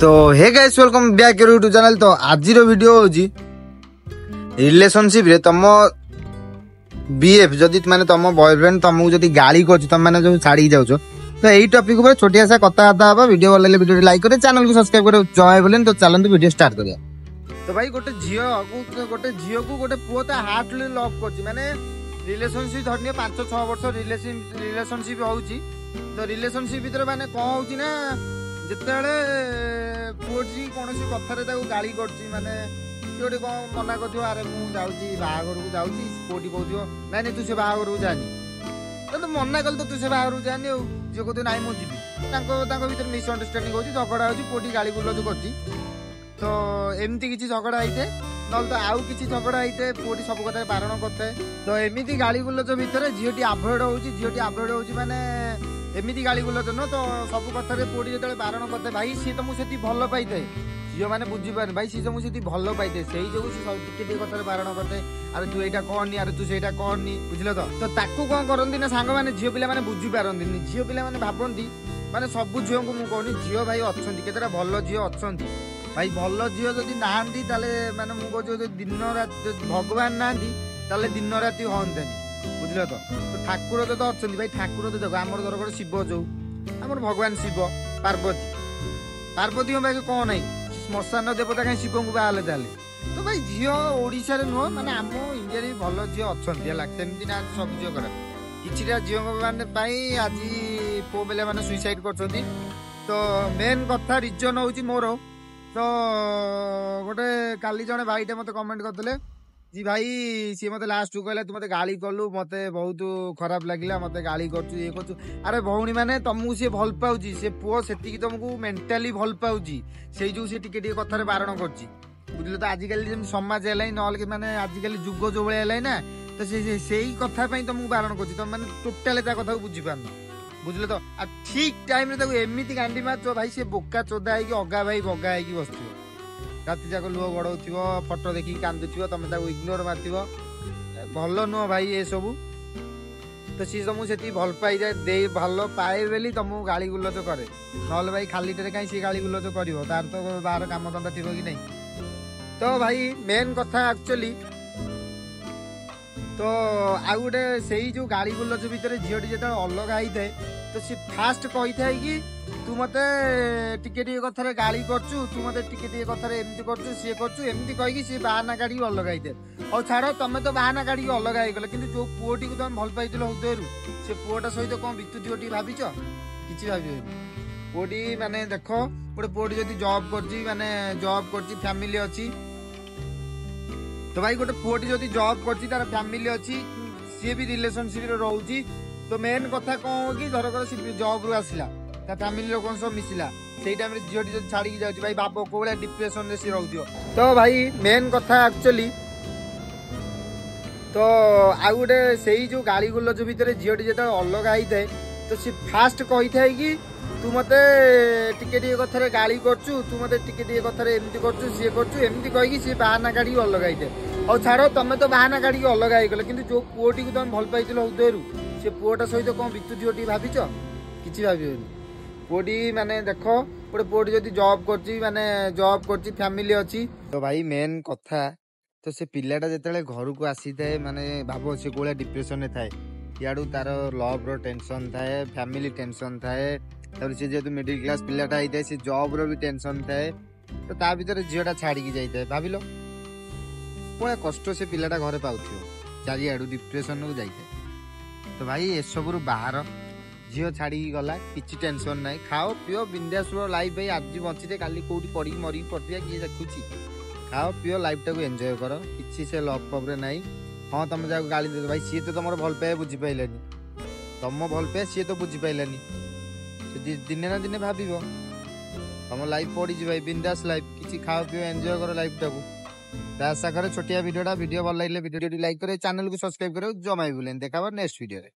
ତ hey guys, welcome back your YouTube channel। ତ ଆଜିର ଭିଡ଼ିଓ ହେଉଛି ରିଲେସନସିପ୍ରେ ତମ ବିଏଫ୍ ଯଦି, ମାନେ ତମ ବୟଫ୍ରେଣ୍ଡ ତମକୁ ଯଦି ଗାଳି କରୁଛି, ତମେ ମାନେ ଯୋଉ ଛାଡ଼ିକି ଯାଉଛ, ତ ଏଇ ଟପିକ୍ ଉପରେ ଛୋଟିଆ ସା କଥାବାର୍ତ୍ତା ହବା। ଭିଡ଼ିଓ ଭଲ ଲାଗିଲେ ଭିଡ଼ିଓ ଲାଇକ୍ କରିବେ, ଚ୍ୟାନେଲକୁ ସବସ୍କ୍ରାଇବ୍ କରିବେ। ଜୟ ବୋଲେନ। ତ ଚାଲନ୍ତୁ, ଭିଡ଼ିଓ ଷ୍ଟାର୍ଟ କରିବା। ତ ଭାଇ, ଗୋଟେ ଝିଅକୁ ଗୋଟେ ପୁଅ ତା ହାର୍ଟଲି ଲଭ୍ କରୁଛି, ମାନେ ରିଲେସନସିପ୍ ଧରିନିଅ 5-6 ବର୍ଷ ରିଲେସନସିପ୍ ହଉଛି। ତ ରିଲେସନସିପ୍ ଭିତରେ ମାନେ କ'ଣ ହଉଛି ନା, ଯେତେବେଳେ ପୁଅଟି କୌଣସି କଥାରେ ତାକୁ ଗାଳି କରୁଛି, ମାନେ ସିଏ ଗୋଟେ କ'ଣ ମନା କରୁଥିବ, ଆରେ ମୁଁ ଯାଉଛି, ବାହାଘରକୁ ଯାଉଛି, ପୁଅଟି କହୁଥିବ, ନାଇଁ ନାଇଁ, ତୁ ସେ ବାହାଘରକୁ ଯାନି। ତ ତୁ ମନା କଲେ ତ ତୁ ସେ ବାହାଘରକୁ ଯାନି। ଆଉ ଝିଅ କହୁଥିବ, ନାଇଁ ମୁଁ ଯିବି। ତାଙ୍କ ଭିତରେ ମିସ୍ଅଣ୍ଡରଷ୍ଟାଣ୍ଡିଂ ହଉଛି, ଝଗଡ଼ା ହଉଛି, ପୁଅଟି ଗାଳି ଗୁଲଜ କରୁଛି। ତ ଏମିତି କିଛି ଝଗଡ଼ା ହେଇଥାଏ, ନହେଲେ ତ ଆଉ କିଛି ଝଗଡ଼ା ହେଇଥାଏ, ପୁଅଟି ସବୁ କଥାରେ ବାରଣ କରିଥାଏ। ତ ଏମିତି ଗାଳି ଗୁଲଜ ଭିତରେ ଝିଅଟି ଆଭଏଡ୍ ହଉଛି। ଝିଅଟି ଆଭଏଡ୍ ହଉଛି ମାନେ ଏମିତି ଗାଳି ଗୁଲଜ ନୁହଁ। ତ ସବୁ କଥାରେ ପୁଅଟି ଯେତେବେଳେ ବାରଣ କରିଥାଏ, ଭାଇ ସିଏ ତ ମୁଁ ସେତିକି ଭଲ ପାଇଥାଏ। ଝିଅମାନେ ବୁଝିପାରନି, ଭାଇ ସିଏ ତ ମୁଁ ସେତିକି ଭଲ ପାଇଥାଏ, ସେଇ ଯୋଗୁଁ ସେ ସବୁ ଟିକେ ଟିକେ କଥାରେ ବାରଣ କରିଥାଏ, ଆରେ ତୁ ଏଇଟା କରନି, ଆରେ ତୁ ସେଇଟା କରନି, ବୁଝିଲ ତ? ତ ତାକୁ କ'ଣ କରନ୍ତି ନା, ସାଙ୍ଗମାନେ, ଝିଅ ପିଲାମାନେ ବୁଝିପାରନ୍ତିନି। ଝିଅ ପିଲାମାନେ ଭାବନ୍ତି, ମାନେ ସବୁ ଝିଅଙ୍କୁ ମୁଁ କହୁନି, ଝିଅ ଭାଇ ଅଛନ୍ତି, କେତେଟା ଭଲ ଝିଅ ଅଛନ୍ତି। ଭାଇ, ଭଲ ଝିଅ ଯଦି ନାହାନ୍ତି, ତାହେଲେ ମାନେ ମୁଁ କହୁଛି, ଯଦି ଦିନ ରାତି ଯଦି ଭଗବାନ ନାହାନ୍ତି, ତାହେଲେ ଦିନ ରାତି ହଅନ୍ତାନି, ବୁଝିଲ ତ? ତ ଠାକୁର ତ ଅଛନ୍ତି ଭାଇ। ଠାକୁର ତ ଦେଖ, ଆମର ଧର ଶିବ, ଯୋଉ ଆମର ଭଗବାନ ଶିବ, ପାର୍ବତୀ, ପାର୍ବତୀଙ୍କ ପାଖେ କ'ଣ ନାହିଁ? ଶ୍ମଶାନ ଦେବତା କାହିଁ ଶିବଙ୍କୁ ବାହାହେଲେ ତାହେଲେ? ତ ଭାଇ, ଝିଅ ଓଡ଼ିଶାରେ ନୁହଁ, ମାନେ ଆମ ଇଣ୍ଡିଆରେ ବି ଭଲ ଝିଅ ଅଛନ୍ତି, ହେଲା। ସେମିତି ନାହାନ୍ତି ସବୁ ଝିଅ ଖରାପ। କିଛିଟା ଝିଅଙ୍କ ମାନେ ପାଇଁ ଆଜି ପୁଅ ପିଲାମାନେ ସୁଇସାଇଡ୍ କରୁଛନ୍ତି। ତ ମେନ୍ କଥା ରିଜନ୍ ହେଉଛି ମୋର, ତ ଗୋଟେ କାଲି ଜଣେ ଭାଇଟେ ମୋତେ କମେଣ୍ଟ କରିଥିଲେ ଯେ ଭାଇ, ସିଏ ମୋତେ ଲାଷ୍ଟକୁ କହିଲା, ତୁ ମୋତେ ଗାଳି କଲୁ, ମୋତେ ବହୁତ ଖରାପ ଲାଗିଲା, ମୋତେ ଗାଳି କରୁଛୁ, ଇଏ କରୁଛୁ। ଆରେ ଭଉଣୀ ମାନେ, ତମକୁ ସିଏ ଭଲ ପାଉଛି, ସେ ପୁଅ ସେତିକି ତମକୁ ମେଣ୍ଟାଲି ଭଲ ପାଉଛି, ସେଇ ଯୋଗୁଁ ସେ ଟିକେ ଟିକେ କଥାରେ ବାରଣ କରୁଛି, ବୁଝିଲ ତ? ଆଜିକାଲି ଯେମିତି ସମାଜ ହେଲାଣି, ନହେଲେ କି ମାନେ ଆଜିକାଲି ଯୁଗ ଯୋଉ ଭଳିଆ ହେଲାଣି ନା, ତ ସେ ସେଇ କଥା ପାଇଁ ତମକୁ ବାରଣ କରୁଛି। ତମେ ମାନେ ଟୋଟାଲି ତା କଥାକୁ ବୁଝିପାରୁନ, ବୁଝିଲ ତ? ଆଉ ଠିକ ଟାଇମରେ ତାକୁ ଏମିତି ଗାଣ୍ଡି ମାରୁଥିବ ଭାଇ, ସେ ବୋକା ଚୋଦା ହେଇକି ଅଗା ଭାଇ ବଗା ହେଇକି ବସିଥିବ, ରାତି ଯାକ ଲୁହ ଗଡ଼ଉଥିବ, ଫଟୋ ଦେଖିକି କାନ୍ଦୁଥିବ, ତମେ ତାକୁ ଇଗ୍ନୋର ମାରିଥିବ। ଭଲ ନୁହଁ ଭାଇ ଏସବୁ। ତ ସିଏ ତମକୁ ସେତିକି ଭଲ ପାଇଯାଏ, ଦେଇ ଭଲ ପାଏ ବୋଲି ତମକୁ ଗାଳି ଗୁଲଜ କରେ। ନହେଲେ ଭାଇ, ଖାଲିଟାରେ କାହିଁ ସିଏ ଗାଳି ଗୁଲଜ କରିବ? ତାର ତ ବାହାର କାମ ଧନ୍ଦା ଥିବ କି ନାହିଁ? ତ ଭାଇ, ମେନ୍ କଥା ଆକ୍ଚୁଆଲି, ତ ଆଉ ଗୋଟେ ସେଇ ଯୋଉ ଗାଳି ଗୁଲଜ ଭିତରେ ଝିଅଟି ଯେତେବେଳେ ଅଲଗା ହେଇଥାଏ, ତ ସେ ଫାଷ୍ଟ କହିଥାଏ କି ତୁ ମତେ ଟିକେ ଟିକେ କଥାରେ ଗାଳି କରୁଛୁ, ତୁ ମତେ ଟିକେ ଟିକେ କଥାରେ ଏମିତି କରୁଛୁ, ସିଏ କରୁଛୁ, ଏମିତି କହିକି ସିଏ ବାହାନା କାଢିକି ଅଲଗା ହେଇଥାଏ। ହଉ ଛାଡ଼, ତମେ ତ ବାହାନା କାଢିକି ଅଲଗା ହେଇଗଲ, କିନ୍ତୁ ଯୋଉ ପୁଅଟିକୁ ତମେ ଭଲ ପାଇଥିଲ ହୃଦୟରୁ, ସେ ପୁଅଟା ସହିତ କଣ ବିତୁଥିବ ଟିକେ ଭାବିଛ? କିଛି ଭାବିବନି। ପୁଅଟି ମାନେ ଦେଖ, ଗୋଟେ ପୁଅଟି ଯଦି ଜବ୍ କରୁଛି, ମାନେ ଜବ୍ କରୁଛି, ଫ୍ୟାମିଲି ଅଛି। ତ ଭାଇ, ଗୋଟେ ପୁଅଟି ଯଦି ଜବ୍ କରୁଛି, ତାର ଫ୍ୟାମିଲି ଅଛି, ସିଏ ବି ରିଲେସନସିପରେ ରହୁଛି। ତ ମେନ୍ କଥା କ'ଣ କି, ଧରକର ସେ ଜବ୍ରୁ ଆସିଲା, ତା ଫ୍ୟାମିଲି ଲୋକଙ୍କ ସହ ମିଶିଲା, ସେଇ ଟାଇମରେ ଝିଅଟି ଯଦି ଛାଡ଼ିକି ଯାଉଛି, ଭାଇ ଭାବ କୋଉ ଭଳିଆ ଡିପ୍ରେସନରେ ସିଏ ରହୁଥିବ। ତ ଭାଇ, ମେନ୍ କଥା ଆକ୍ଚୁଆଲି, ତ ଆଉ ଗୋଟେ ସେଇ ଯୋଉ ଗାଳି ଗୁଲଜ ଭିତରେ ଝିଅଟି ଯେତେବେଳେ ଅଲଗା ହେଇଥାଏ, ତ ସେ ଫାଷ୍ଟ କହିଥାଏ କି ତୁ ମତେ ଟିକେ ଟିକେ କଥାରେ ଗାଳି କରୁଛୁ, ତୁ ମତେ ଟିକେ ଟିକେ କଥାରେ ଏମିତି କରୁଛୁ, ସିଏ କରୁଛୁ, ଏମିତି କହିକି ସିଏ ବାହାନା କାଢିକି ଅଲଗା ହେଇଥାଏ। ହଉ ଛାଡ଼, ତମେ ତ ବାହାନା କାଢିକି ଅଲଗା ହେଇଗଲ, କିନ୍ତୁ ଯୋଉ ପୁଅଟିକୁ ତମେ ଭଲ ପାଇଥିଲ ହୃଦୟରୁ, ସେ ପୁଅଟା ସହିତ କଣ ବିତୁଥିବ ଟିକେ ଭାବିଛ? କିଛି ଭାବିବନି। ପୁଅଟି ମାନେ ଦେଖ, ଗୋଟେ ପୁଅଟି ଯଦି ଜବ୍ କରୁଛି, ମାନେ ଜବ୍ କରୁଛି, ଫ୍ୟାମିଲି ଅଛି। ତ ଭାଇ, ମେନ୍ କଥା, ତ ସେ ପିଲାଟା ଯେତେବେଳେ ଘରକୁ ଆସିଥାଏ, ମାନେ ଭାବ ସେ କୋଉ ଭଳିଆ ଡିପ୍ରେସନରେ ଥାଏ। ଇଆଡ଼ୁ ତାର ଲଭ୍ର ଟେନସନ୍ ଥାଏ, ଫ୍ୟାମିଲି ଟେନସନ୍ ଥାଏ, ତାପରେ ସେ ଯେହେତୁ ମିଡିଲ୍ କ୍ଲାସ୍ ପିଲାଟା ହେଇଥାଏ, ସେ ଜବ୍ର ବି ଟେନସନ୍ ଥାଏ। ତ ତା ଭିତରେ ଝିଅଟା ଛାଡ଼ିକି ଯାଇଥାଏ। ଭାବିଲ କୋଉ କଷ୍ଟ ସେ ପିଲାଟା ଘରେ ପାଉଥିବ, ଚାରିଆଡ଼ୁ ଡିପ୍ରେସନକୁ ଯାଇଥାଏ। ତ ଭାଇ, ଏସବୁରୁ ବାହାର। ଝିଅ ଛାଡ଼ିକି ଗଲା, କିଛି ଟେନସନ୍ ନାହିଁ, ଖାଅ ପିଅ, ବିନ୍ଦାସ ଲାଇଫ୍। ଭାଇ, ଆଜି ବଞ୍ଚିଛେ, କାଲି କୋଉଠି ପଡ଼ିକି ମରିକି ପଡ଼ିଥିବା, କିଏ ଦେଖୁଛି? ଖାଅ ପିଅ, ଲାଇଫ୍ଟାକୁ ଏନ୍ଜୟ କର। କିଛି ସେ ଲଭ୍ ଫବ୍ରେ ନାହିଁ। ହଁ, ତମେ ଯାହାକୁ ଗାଳି ଦେବ, ଭାଇ ସିଏ ତ ତମର ଭଲ ପାଇବା ବୁଝିପାରିଲାନି, ତମ ଭଲ ପାଇବା ସିଏ ତ ବୁଝିପାରିଲାନି, ସେ ଦିନେ ନା ଦିନେ ଭାବିବ। ତମ ଲାଇଫ୍ ପଡ଼ିଛି ଭାଇ, ବିନ୍ଦାସ ଲାଇଫ୍, କିଛି ଖାଅ ପିଅ, ଏନ୍ଜୟ କର ଲାଇଫ୍ଟାକୁ। ତା ଆଶା କରେ ଛୋଟିଆ ଭିଡ଼ିଓଟା, ଭିଡ଼ିଓ ଭଲ ଲାଗିଲେ ଭିଡ଼ିଓଟି ଲାଇକ୍ କରିବେ, ଚ୍ୟାନେଲକୁ ସବସ୍କ୍ରାଇବ୍ କରିବେ, ଜମା ବି ଭୁଲେନି। ଦେଖା ହବ ନେକ୍ସଟ ଭିଡ଼ିଓରେ।